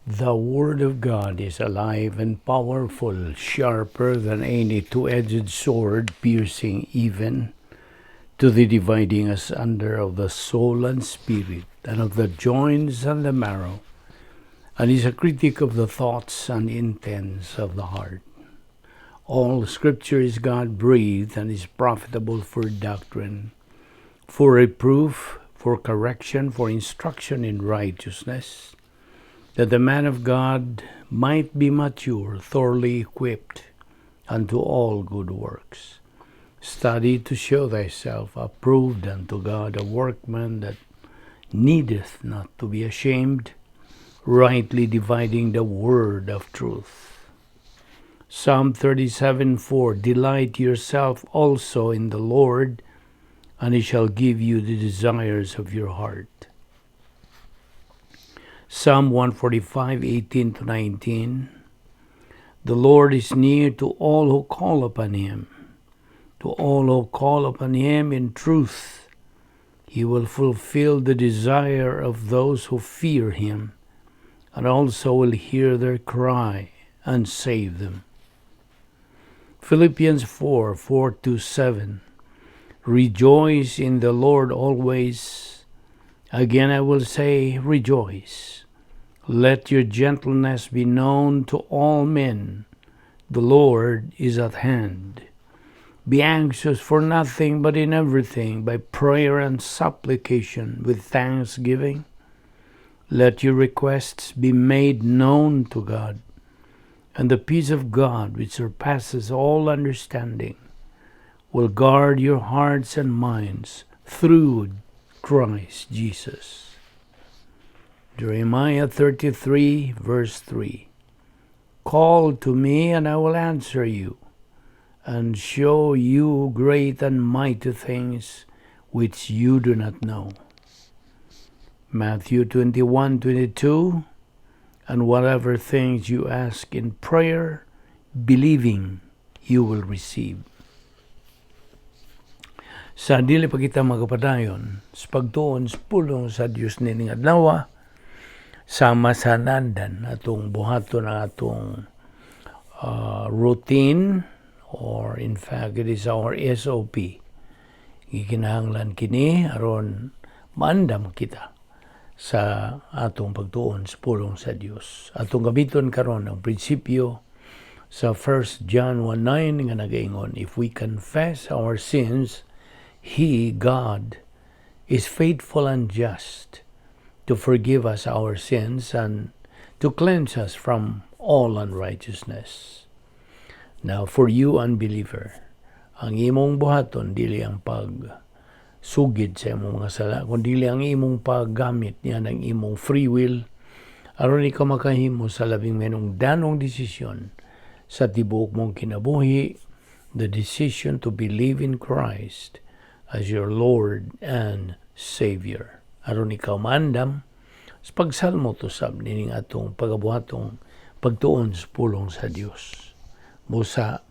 The Word of God is alive and powerful, sharper than any two-edged sword, piercing even to the dividing asunder of the soul and spirit, and of the joints and the marrow, and is a critic of the thoughts and intents of the heart. All Scripture is God-breathed and is profitable for doctrine, for reproof, for correction, for instruction in righteousness, that the man of God might be mature, thoroughly equipped unto all good works. Study to show thyself approved unto God, a workman that needeth not to be ashamed, rightly dividing the word of truth. Psalm 37:4. Delight yourself also in the Lord, and he shall give you the desires of your heart. Psalm 145:18 to 19. The Lord is near to all who call upon him, to all who call upon him in truth. He will fulfill the desire of those who fear him, and also will hear their cry and save them. Philippians 4:4 to 7. Rejoice in the Lord always. Again I will say, rejoice. Let your gentleness be known to all men. The Lord is at hand. Be anxious for nothing, but in everything, by prayer and supplication, with thanksgiving, let your requests be made known to God. And the peace of God, which surpasses all understanding, will guard your hearts and minds through Christ Jesus. Jeremiah 33, verse 3. Call to me, and I will answer you, and show you great and mighty things which you do not know. Matthew 21:22. And whatever things you ask in prayer, believing, you will receive. Sa dili pa kita magpadayon sa pagtuon sa pulong sa Dios nining adlaw, sama sa nandan atong buhaton ang atong routine, or in fact it is our SOP. Gikinahanglan kini aron maandam kita sa atong pagtuon sa pulong sa Dios. Atong gamiton karon ang prinsipyo sa 1 John 1:9 nga nagaingon, "If we confess our sins, He, God, is faithful and just to forgive us our sins and to cleanse us from all unrighteousness." Now, for you, unbeliever, ang imong buhaton dili ang pag sugid sa imong mga sala, kundi ang imong paggamit niya ng imong free will aron ikaw makahimo sa labing menungdanong desisyon sa tibuok mong kinabuhi, the decision to believe in Christ as your Lord and Savior. Aron ikaw maandam sa pagsalmo to sab nining atong pagabuhatong pagtuon sa pulong sa Dios. Busa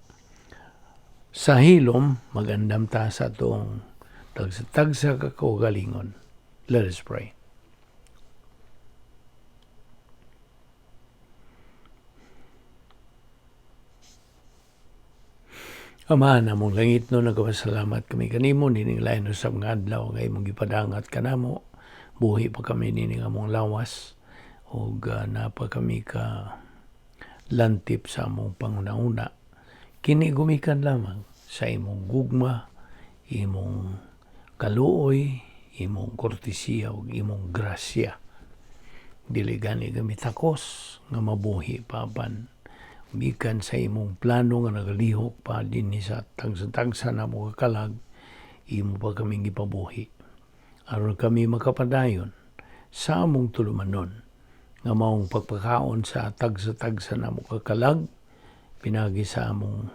sa hilom magandam ta sa atong tagsa-tagsa ka kaugalingon. Let us pray. Ama namong langit no, nagpasalamat kami kanimo nining lain usab nga adlaw nga imong gipadangat kanamo. Buhi pa kami nining among lawas ug napa kami ka lantip sa among panghuna-huna. Kini gumikan lamang sa imong gugma, imong kaluoy, imong kortesiya ug imong grasya. Dili gani kami takos nga mabuhi pa apan gikan sa imong plano nga nagalihok pa dinhi sa tagsa-tagsa namo kalag, imo pa kami gipabuhi aron kami makapadayon sa among tulumanon nga maong pagpakaon sa tagsa-tagsa namo kakalag pinagi sa among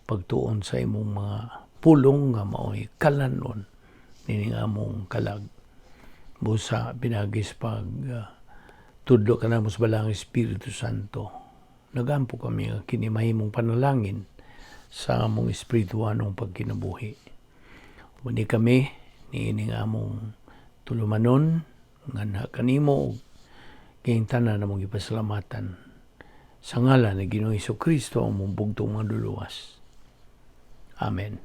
pagtuon sa imong mga pulong nga maoy kalanon nining among kalag. Busa pinagi sa pag tudlo kanamo sa Balaang Espiritu Santo, nagampo kami nga kini mahimong panalangin sa among espirituanong pagkinabuhi. Muni kami niining among tulumanon nga na kanimo. Kining tanan among gipasalamatan sa ngalan ni Ginoong Kristo, ang among bugtong Manluluwas. Amen.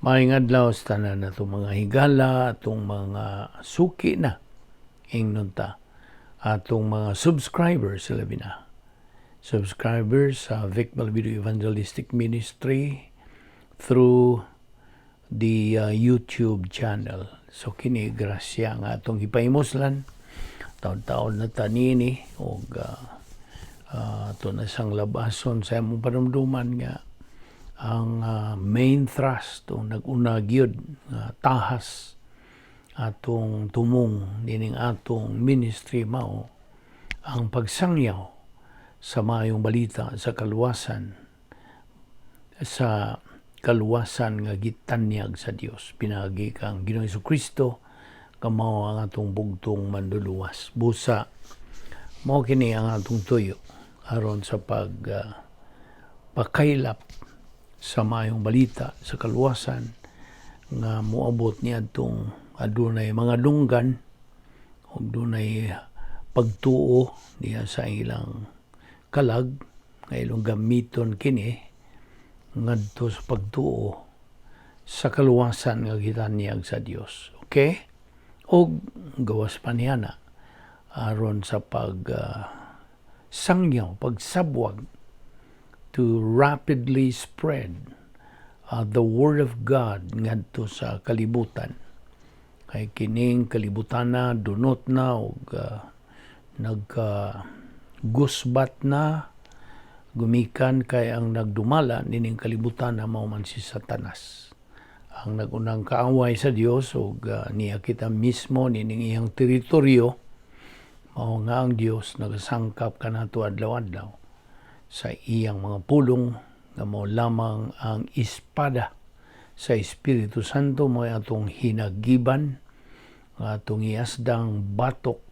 Maayong adlaw sa tanan atong mga higala, atong mga suki na, ingnon ta, atong mga subscribers labi na. Subscribers sa Vic Balbido Evangelistic Ministry through the YouTube channel. So kini grasya nga atong gipahimuslan. Taon-taon na ta niini og ato na sang labason sa imong panumduman nga ang main thrust o nag-una gyud nga tahas atong tumong nining atong ministry mao ang pagsangyaw sa maayong balita sa kaluwasan nga gitanyag sa Dios pinaagi kang Ginoong Kristo nga mao ang atong bugtong Manluluwas. Busa mao kini ang atong tuyo aron sa pag pakaylap sa maayong balita sa kaluwasan nga moabot niadtong adunay mga dunggan ug dunay pagtuo niya sa ilang kalag nga ilang gamiton kini ngadto sa pagtuo sa kaluwasan nga gitanyag sa Dios. Okay? Og gawas pa niya na aron sa pag sangyaw, pagsabwag, to rapidly spread the word of God ngadto sa kalibutan. Kay kining kalibutan na dunot na og nagka gusbat na gumikan kay ang nagdumala nining kalibutan na mao man si Satanas. Ang nagunang kaaway sa Dios ug niya kita mismo nining iyang teritoryo. Mao nga ang Dios nagasangkap kanato adlaw-adlaw sa iyang mga pulong nga mao lamang ang espada sa Espiritu Santo, mao atong hinagiban nga atong iasdang batok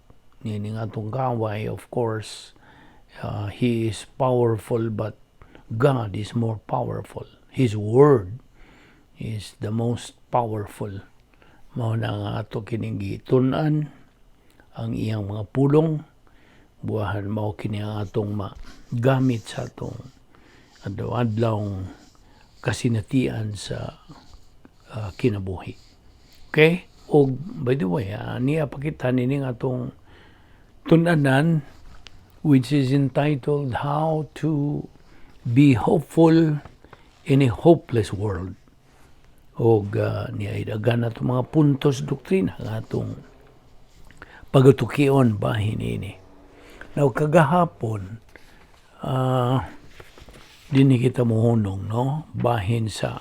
nining atong kaaway. Of course, he is powerful, but God is more powerful. His word is the most powerful. Mao na nga ato kining gitun-an ang iyang mga pulong, buwahan mao kini ang atong magamit sa atong adlaw-adlaw kasinatian sa kinabuhi. Okay? Og by the way, niya pakita nining atong tun-anan, which is entitled "How to Be Hopeful in a Hopeless World." Og niya daghan ato mga puntos doktrina nga atong pagatukion bahin ini. Now kagahapon, dinhi kita mohunong, no, bahin sa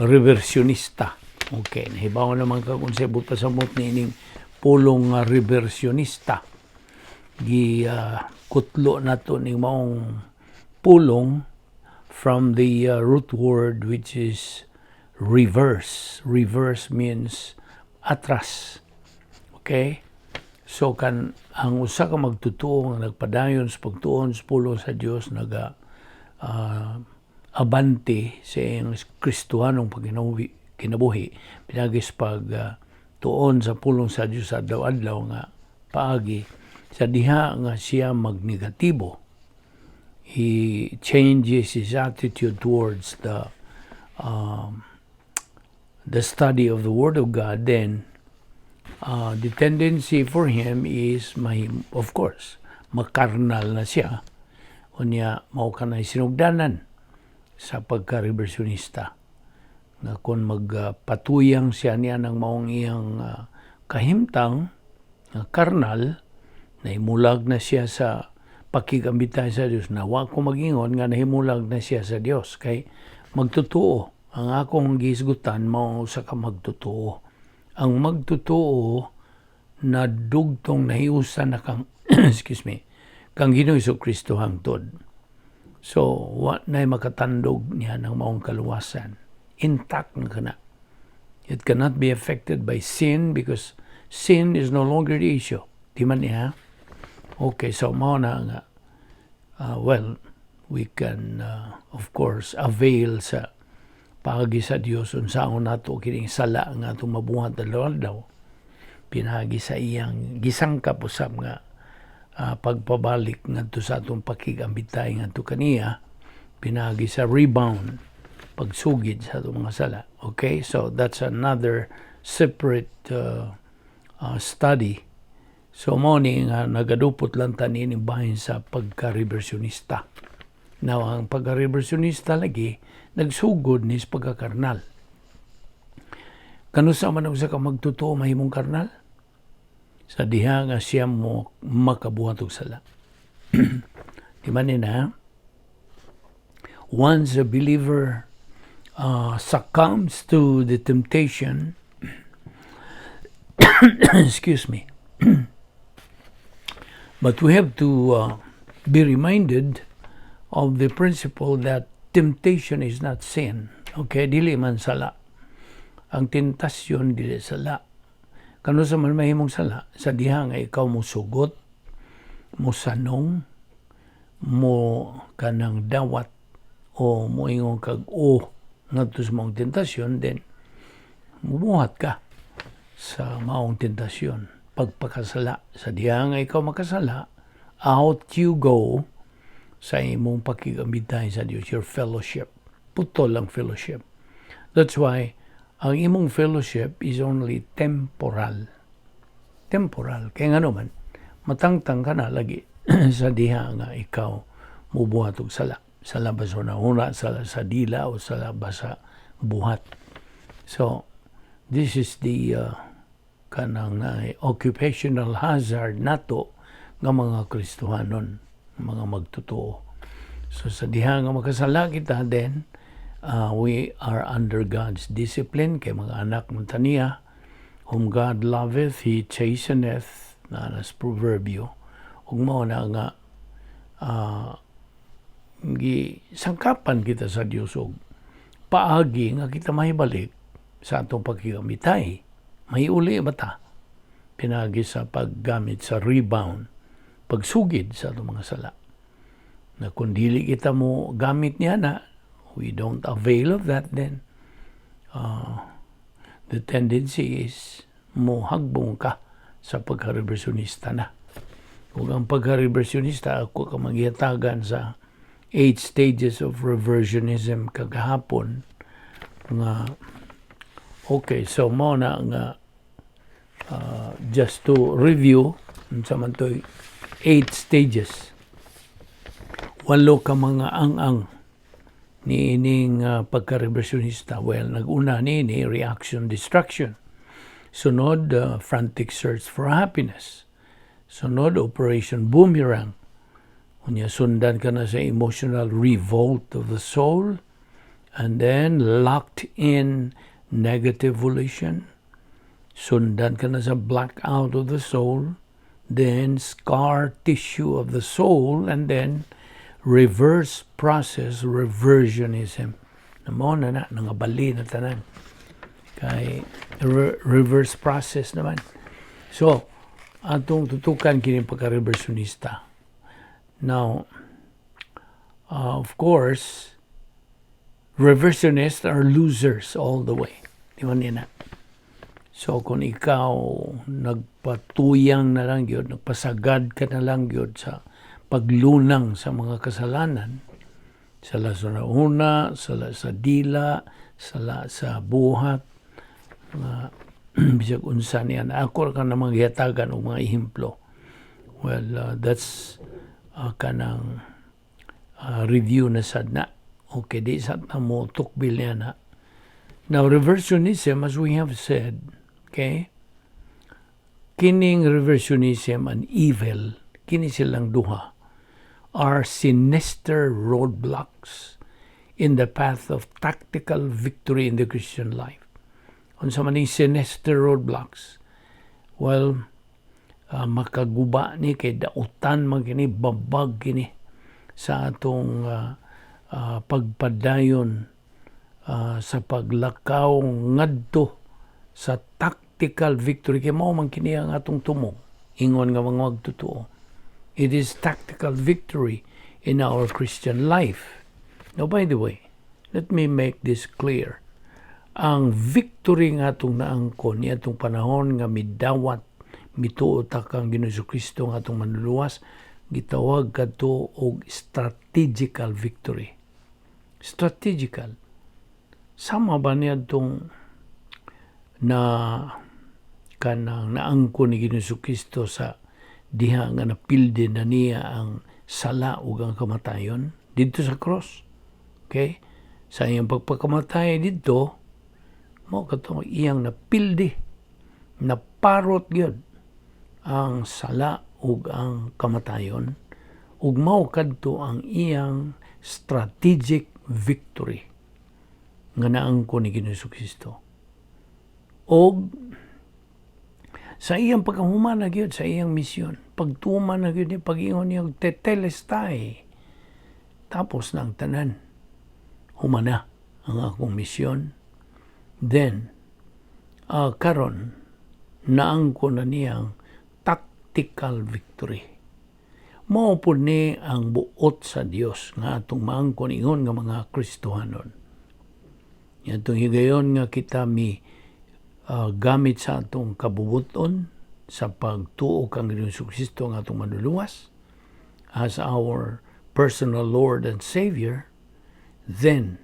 reversionista. Okay, nahibaw naman ka kung sa pasamot niining pulong nga reversionista. Gi kutlo nato ning maong pulong from the root word, which is reverse. Reverse means atras. Okay? So kan ang usa ka magtutuo nga nagpadayon sa pagtuon sa pulong sa Dios, naga abante sa iyang Kristohanong pagkinabuhi, kinabuhi pinaagi sa pag tuon sa pulong sa Dios sa adlaw-adlaw nga paagi, sa diha nga siya magnegatibo, he changes his attitude towards the study of the Word of God, then the tendency for him is, of course, makarnal na siya. Unya, mao kanay sinugdanan sa pagka-reversionista. Nga kung magpatuyang siya niya ng maong iyang kahimtang, nga karnal, nahimulag na siya sa pakigambitay sa Dios. Na wa ko magingon nga nahimulag na siya sa Dios kay magtotoo ang akong gihisgutan mao sa ka magtotoo. Ang magtotoo na dugtong nahiusan na kang, excuse me, kang Ginoong Kristo hangtod. So wa nay makatandog niya ng maong kaluwasan. Intact na kana. It cannot be affected by sin because sin is no longer the issue. Di man niya? Okay, so mao na nga, well, we can, of course, avail sa paagi sa Dios unsaon nato kining sala nga atong mabuhat adlaw-adlaw pinaagi sa iyang gisangkap usab nga pagpabalik ngadto sa atong pakig-ambitay ngadto kaniya pinaagi sa rebound, pagsugid sa atong mga sala. Okay, so that's another separate study. So mao ni nga nagadupot lang ta niini bahin sa pagka-reversionista. Now, ang pagka-reversionista lagi nagsugod ni sa pagkakarnal. Kanusa man ang usa ka magtotoo mahimong karnal? Sa diha nga siya mo makabuhat og sala. Di ba ni na? Once a believer succumbs to the temptation, excuse me, but we have to be reminded of the principle that temptation is not sin. Okay, dili man sala. Ang tentasyon dili sala. Kanusa man mahimong sala? Sa diha nga ikaw mo sugot, mo sanong, mo kanang dawat o moingon kag o ngadto sa maong tentasyon, then mubuhat ka sa maong tentasyon. Pagpakasala. Sa diha nga ikaw makasala, out you go sa imong pakig-ambitay sa Dios, your fellowship. Putol ang fellowship. That's why ang imong fellowship is only temporal. Temporal. Kaya nga naman, matangtang ka na lagi sa diha nga ikaw mubuhat og sala. Sala ba sa una, sala sa dila o sala ba sa buhat. So, this is the kanang occupational hazard nato nga mga Kristohanon, mga magtotoo. So sa diha nga makasala kita, then we are under God's discipline kay mga anak man ta niya. Whom God loveth, He chasteneth, na nas proverbio. Ug mao na nga gi sangkapan kita sa Dios og paagi nga kita mahibalik sa atong pagkigamitay. Mahiuli ba ta? Pinaagi sa paggamit sa rebound, pagsugid sa atong mga sala. Na kung dili kita mo gamit niya na, we don't avail of that, then the tendency is mo hagbong ka sa pagka-reversionista na. Kung ang pagka-reversionista, ako ka manghihatagan sa eight stages of reversionism kagahapon nga. Okay, so mao na nga just to review, unsa man to'y eight stages, walo ka mga ang-ang ni ining pagka-reversionista. Well, nag-una ni ini reaction destruction, sunod frantic search for happiness, sunod operation boomerang, unya sundan ka na sa emotional revolt of the soul, and then locked in negative volition, sundan ka na sa blackout of the soul, then scar tissue of the soul, and then reverse process reversionism na mao na na nangabali na tanan kay reverse process naman. So atong tutukan kini pagka-reversionista. Now, of course, reversionists are losers all the way. Di ba niya na? So kung ikaw nagpatuyang na lang yun, nagpasagad ka na lang yun sa paglunang sa mga kasalanan, sala sa una, sala sa dila, sala sa buhat, mga bisag unsa niya na ako ka na manghihatagan og mga ehemplo. Well, that's kanang review na sad na. Okay, di sad na mo tukbil niya na. Now, reversionism, as we have said, okay, kining reversionism and evil, kini silang duha, are sinister roadblocks in the path of tactical victory in the Christian life. Unsa man ning sinister roadblocks? Well, makaguba ni kay dautan man kini, babag kini sa atong pagpadayon sa paglakaw ngadto sa tactical victory, kay mao man kini ang atong tumong ingon nga mga magtotoo. It is tactical victory in our Christian life. Now, by the way, let me make this clear: ang victory nga atong naangkon ni atong panahon nga midawat, Mituo ta kang Ginoo Kristo nga atong manluluwas, gitawag kadto og strategical victory. Strategical. Sama ba niya itong na kanang naangko ni Ginoo Kristo sa diha nga napildi na niya ang sala ug ang kamatayon didto sa cross? Okay? Sa iyang pagpakamatay didto, mao kato iyang napildi, naparot gyud ang sala ug ang kamatayon, ug mao kadto ang iyang strategic victory nga naangko ni Ginoo Kristo. Og sa iyang pagkahuman na gyud sa iyang misyon, pagtuman na gyud ni pag-ingon niya tetelestai, tapos na ang tanan. Humana ang akong misyon. Then, karon naangko na niyang tactical victory. Mao po ni ang buot sa Dios nga atong maangkon ingon nga mga Kristohanon. Atong higayon nga kita mi gamit sa atong kabubuton sa pagtuo kang Ginoong Kristo nga atong manluluwas as our personal Lord and Savior, then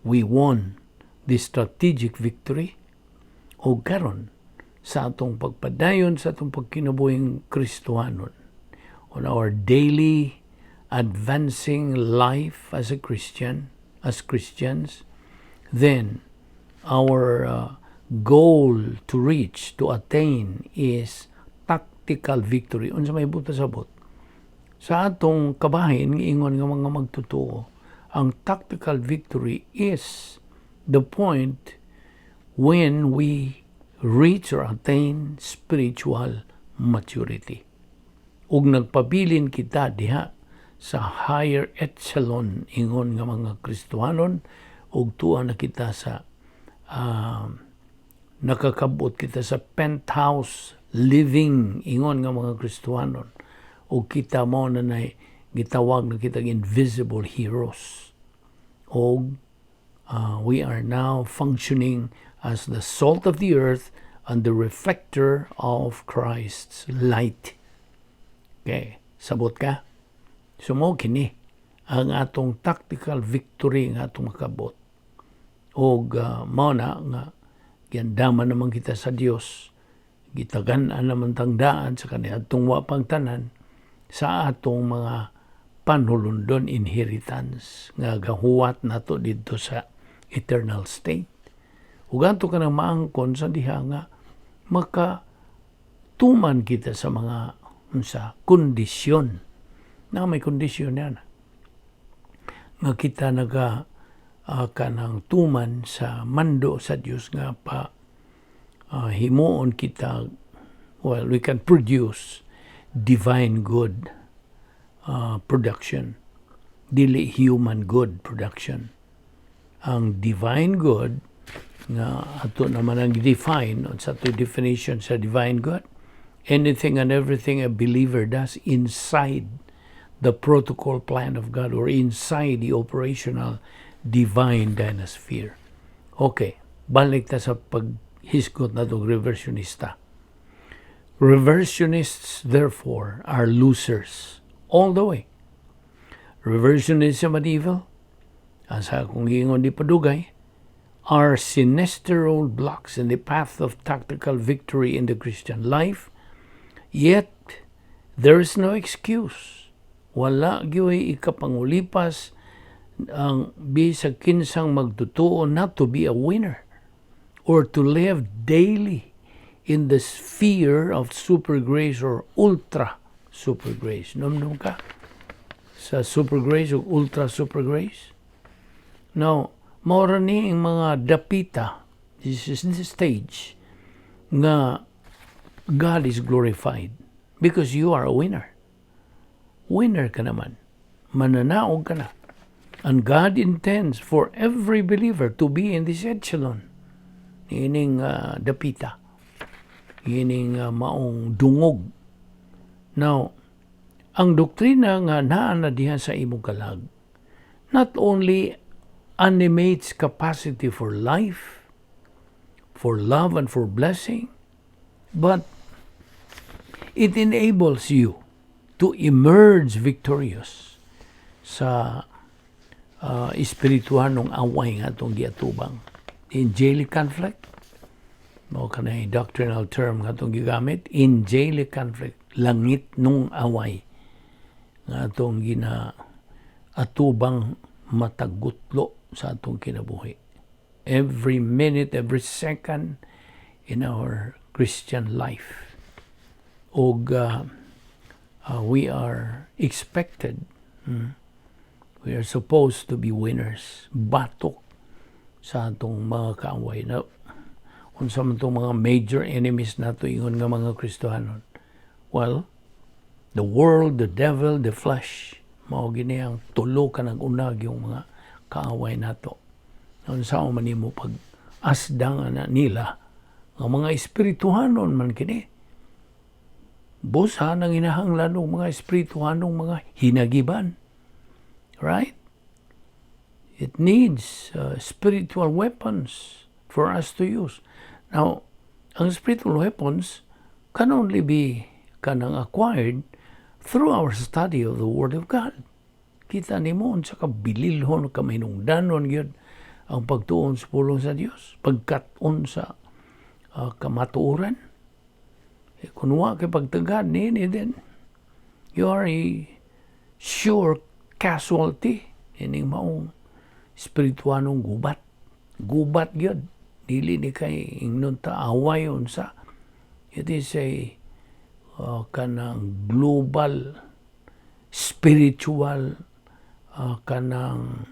we won the strategic victory. O karon sa atong pagpadayon sa atong pagkinabuhing Kristohanon, on our daily advancing life as a Christian, as Christians, then our goal to reach, to attain is tactical victory. Unsa may buta sabot? Sa atong kabahin, ingon nga mga magtotoo, ang tactical victory is the point when we reach or attain spiritual maturity. Ug nagpabilin kita diha sa higher echelon ingon nga mga Kristohanon, ug tuwa na kita sa nakakabot kita sa penthouse living ingon nga mga Kristohanon, ug kita mo na nay gitawag na kita invisible heroes, og we are now functioning as the salt of the earth and the reflector of Christ's light. Okay, sabot ka? So mo kini ang atong tactical victory nga atong makabot. Og mao na nga giandaman naman kita sa Dios, gitagan-an naman tang daan sa kaniadtong wa pang tanan sa atong mga panhulundon inheritance nga gahuwat nato didto sa eternal state. Ug adto ka nang maangkon sa diha nga maka tuman kita sa mga unsa kondisyon na may kondisyon yan nga kita naga kanang tuman sa mando sa Dios nga pa himuon kita, well, we can produce divine good production, dili human good production. Ang divine good nga ato naman ang define, unsa to definition sa divine good? Anything and everything a believer does inside the protocol plan of God or inside the operational divine dynasphere. Okay, balik ta sa paghisgot na itong reversionista. Reversionists, therefore, are losers all the way. Reversionism and evil, as akong giingon di padugay, are sinister roadblocks in the path of tactical victory in the Christian life. Yet, there is no excuse. Wala gyud ikapangulipas ang bisag kinsang magtutuo not to be a winner or to live daily in the sphere of super grace or ultra super grace. Numnum ka sa super grace o ultra super grace? Now, maura ni ang mga dapita, this is the stage, nga God is glorified because you are a winner. Winner ka naman. Mananaog ka na. And God intends for every believer to be in this echelon. Ining dapita. Ining maong dungog. Now, ang doktrina nga naa na diha sa imong kalag, not only animates capacity for life, for love and for blessing, but It enables you to emerge victorious sa espirituhanong away nga atong giatubang. Angelic conflict, mao kanay doctrinal term nga atong gigamit, angelic conflict, langit nung away nga atong gina atubang matagutlo sa atong kinabuhi. Every minute, every second in our Christian life. Og we are expected, we are supposed to be winners. Batok sa atong mga kaaway na unsa man tong mga major enemies nato ingon nga mga Kristohanon. Well, the world, the devil, the flesh, mao gini ang tulo ka nag-unag yung mga kaaway nato. Unsa man nimo pag asdang ana nila nga mga espirituhanon man kini. Busa nang inahanglan og mga espirituhanong mga hinagiban. Right? It needs spiritual weapons for us to use. Now, ang spiritual weapons can only be kanang acquired through our study of the Word of God. Kita nimo unsa ka bililhon, ka mahinungdanon gyud ang pagtuon sa pulong sa Dios, pagkat-on sa kamatuoran. Eh, kung wa kay pagtagad nini, then you are a sure casualty ining maong espirituanong gubat. Gubat gyud. Dili ni kay ingnon ta away unsa. It is a kanang global spiritual kanang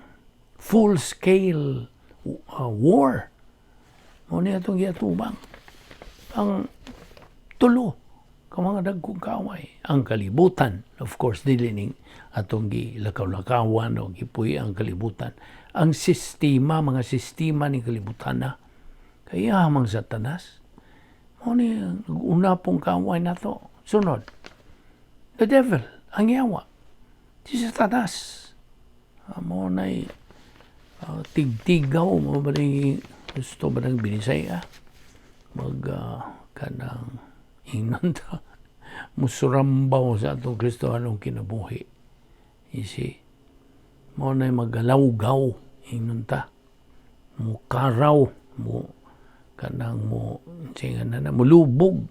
full scale war. Mao ni atong giatubang. Ang tulo ka mga dagkong kaaway. Ang kalibutan, of course, dili ning atong gilakaw-lakawan o gipuy ang kalibutan. Ang sistema, mga sistema ni kalibutan na. Kaya mang Satanas. Mao ni ang una pong kaaway nato. Sunod, the devil, ang yawa. Si Satanas. Mao na'y tigtigaw mo ba ni gusto ba ng Binisaya mag kanang ingnon ta musurambaw sa atong Kristohanong kinabuhi. You see? Mao na'y magalawgaw ingnon ta, mukaraw mo, kanang mo sige na na mulubog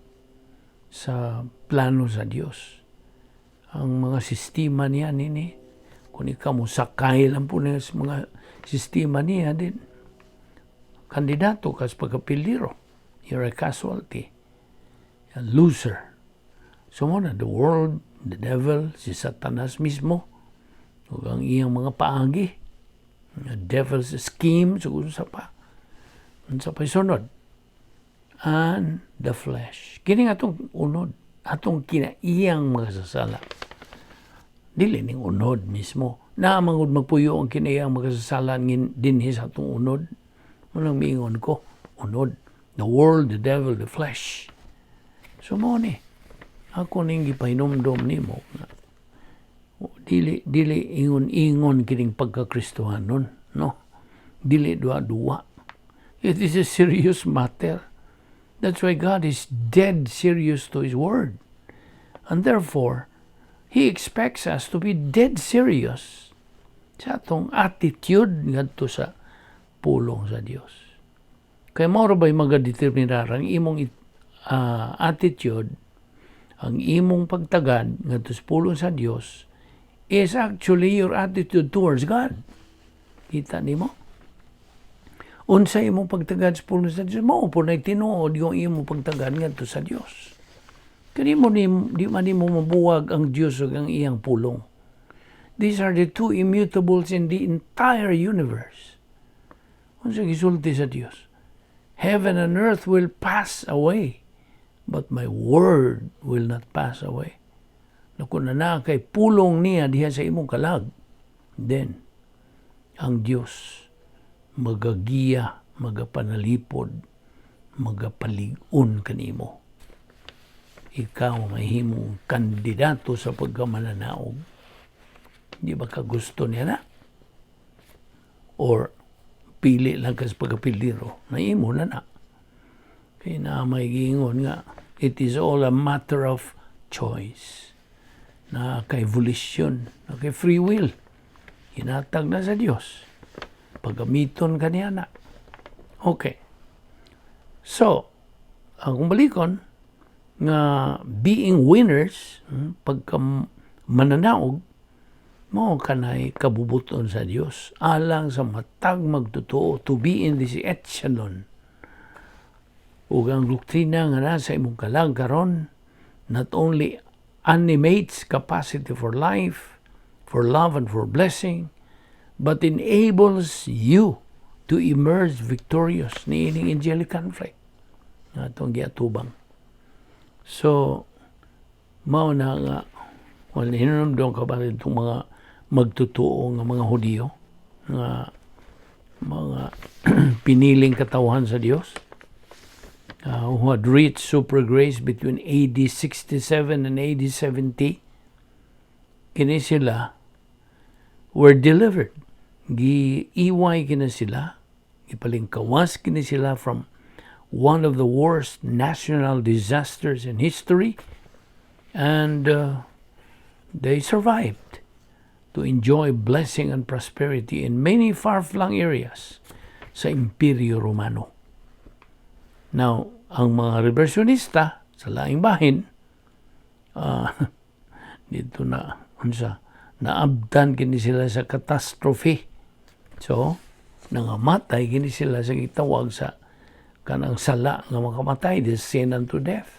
sa plano sa Dios. Ang mga sistema niya nini, kung ikaw mo sakay lang po niya sa mga sistema niya din, kandidato ka sa pagkapildiro. You're a casualty, a loser. So mao na, the world, the devil, si Satanas mismo, ug ang iyang mga paagi, the devil's schemes, ug unsa pa. Unsa pa sunod? And the flesh. Kini nga atong unod, atong kinaiyang mga sasala. Dili ning unod mismo. Naa man gud magpuyo ang kinaiyang mga sasala ngin dinhi sa atong unod. Mao nang miingon ko, unod. The world, the devil, the flesh. So mao ni, ako ning gipahinumdom nimo nga dili dili ingon-ingon kining pagkakristohanon, no? Dili duwa-duwa. It is a serious matter. That's why God is dead serious to His Word. And therefore, He expects us to be dead serious sa atong attitude ngadto sa pulong sa Dios. Kay mao ra ba'y magadeterminar ang imong attitude, ang imong pagtagad ngadto sa pulong sa Dios is actually your attitude towards God. Kita nimo? Unsa imong pagtagad sa pulong sa Dios, mao po na tinuod yung imong pagtagad ngadto sa Dios. Kanimo ni di man nimo mabuwag ang Dios ug ang iyang pulong. These are the two immutables in the entire universe. Unsa gisulti sa Dios? "Heaven and earth will pass away, but my word will not pass away." Na kung na kay pulong niya diha sa imong kalag, then ang Dios magagiya, magapanalipod, magapalig-on kanimo. Ikaw mahimong kandidato sa pagkamananaog. Di ba ka gusto niya na? Or pili lang ka sa pagkapildiro, na imo na na. Kaya na may giingon nga, it is all a matter of Choice. Naa kay volition, naa kay free will. Hinatag na sa Dios. Paggamiton ka niya na. Okay. So, ang kung balikon, nga being winners, pagka mananaog, mao kanay kabubuton sa Dios alang sa matag magtotoo to be in this echelon. Ug ang doktrina nga nasa imong kalag karon not only animates capacity for life, for love and for blessing, but enables you to emerge victorious niining angelic conflict nga atong giatubang. So, mao na nga, well, hinumdum ka ba itong mga magtotoo nga mga Hudiyo nga mga piniling katawhan sa Dios who had reached super grace between AD 67 and AD 70? Kini sila were delivered, giiway kini sila, gipalingkawas kini sila from one of the worst national disasters in history, and they survived to enjoy blessing and prosperity in many far-flung areas sa Imperyo Romano. Now, ang mga reversionista sa laing bahin, dito na, unsa, naabtan kini sila sa catastrophe. So, nangamatay kini sila sa gitawag sa kanang sala nga makamatay, the sin unto death.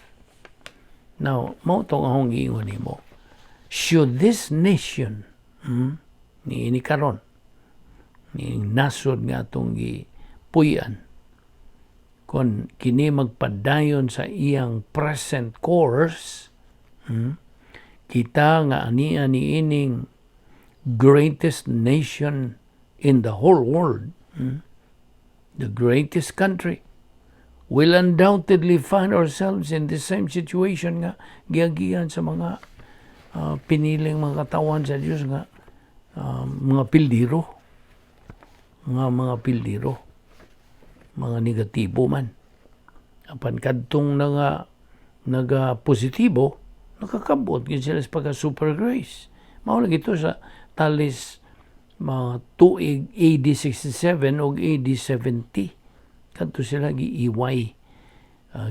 Now, mao tong akong giingon nimo. Should this nation, ni ini karon, ni nasod nga atong gipuy-an, kon kini magpadayon sa iyang present course, kita nga ania ni ining greatest nation in the whole world, the greatest country, will undoubtedly find ourselves in the same situation nga giagian sa mga piniling mga katawan sa Dios nga mga pildiro, nga mga pildiro, mga negatibo man. Apan kadtong nga naga positibo, nakakabot gid sila sa pagka super grace. Mao lagi to sa talis mga tuig AD 67 o AD 70. Kadto sila giiway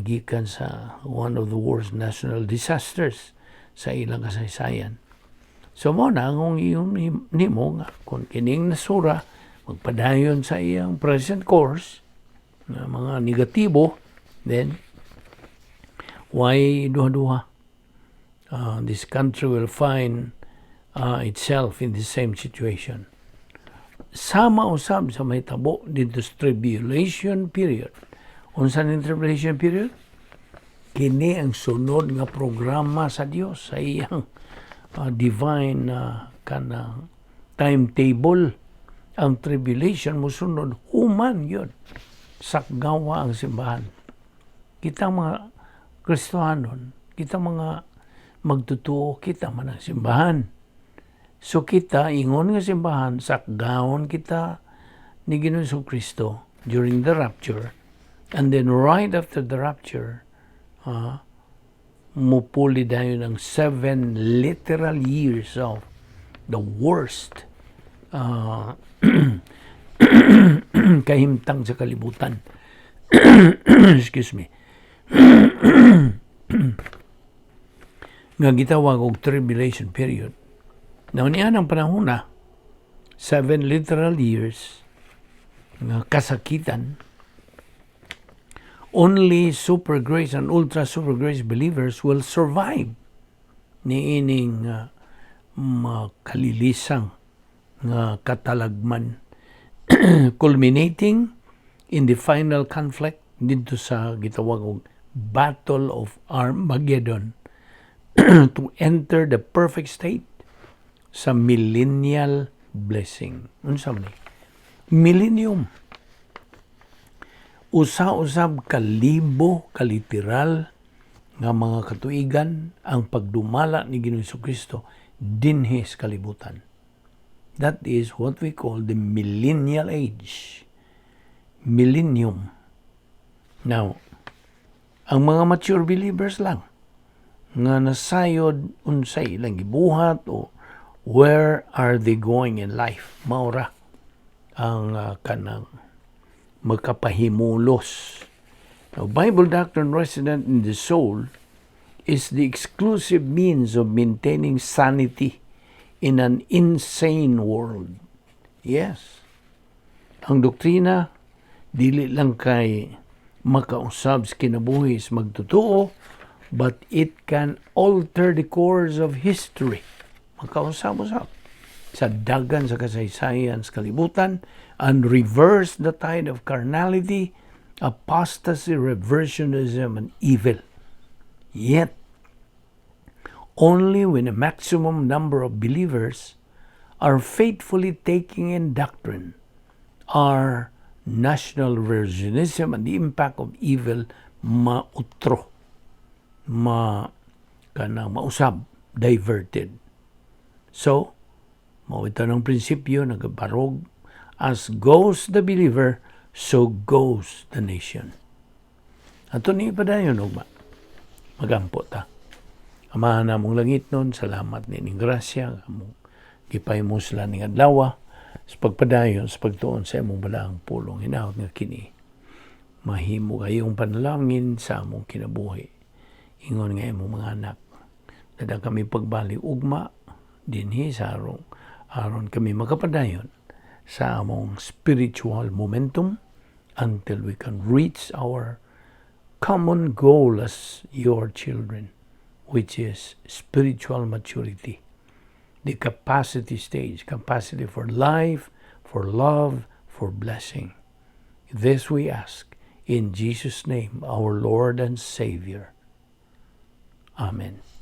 gikan sa one of the worst national disasters sa ilang kasaysayan. So mao na ang iyong nimo nga kung kining nasura magpadayon sa iyang present course nga mga negatibo, then why duha-duha? This country will find itself in the same situation. Sama usab sa mahitabo dito sa tribulation period. Unsa ning tribulation period? Kini ang sunod nga programa sa Dios sa iyang divine kanang timetable. Ang tribulation mosunod human yun. Sakgawa ang simbahan. Kita mga Kristohanon, kita mga magtotoo, kita man ang simbahan. So kita, ingon nga simbahan, sakgawon kita ni Ginoong Kristo during the rapture. And then right after the rapture, mupuli dayon ang 7 literal years of the worst kahimtang sa kalibutan. Excuse me. Nga gitawag og tribulation period. Now, niya ang panahon na, 7 literal years nga kasakitan, only super grace and ultra super grace believers will survive niining makalilisang nga katalagman, culminating in the final conflict dito sa gitawag og Battle of Armageddon to enter the perfect state sa millennial blessing. Unsa man ni? Millennium. Usa-usab kalibo, kaliteral nga mga katuigan ang pagdumala ni Ginoong Kristo dinhi sa kalibutan. That is what we call the millennial age. Millennium. Now, ang mga mature believers lang Nga nasayod unsay ilang gibuhat o where are they going in life. Mao ra ang kanang makapahimulos. Now, Bible doctrine resident in the soul is the exclusive means of maintaining sanity in an insane world. Yes. Ang doktrina, dili lang kay makausab sa kinabuhi sa magtotoo, but it can alter the course of history. Makausab-usab sa dagan sa kasaysayan sa kalibutan and reverse the tide of carnality, apostasy, reversionism, and evil. Yet, only when a maximum number of believers are faithfully taking in doctrine are national reversionism and the impact of evil mautro, ma kanang mausab, diverted. So, mao ito ng prinsipyo, nagabarog, as goes the believer, so goes the nation. Ato ni padayon ugma. Magampo ta. Amahan namong langitnon, salamat nining grasya, among gipahimo sila ning adlaw sa pagpadayon sa pagtuon sa imong balaang pulong. Hinaot nga kini mahimo kayong panalangin sa among kinabuhi. Ingon nga imong mga anak. Dada kami pagbalik ugma dinhi sa arong aron kami makapadayon sa among spiritual momentum until we can reach our common goal as your children, which is spiritual maturity, the capacity stage, capacity for life, for love, for blessing. This we ask in Jesus' name, our Lord and Savior. Amen.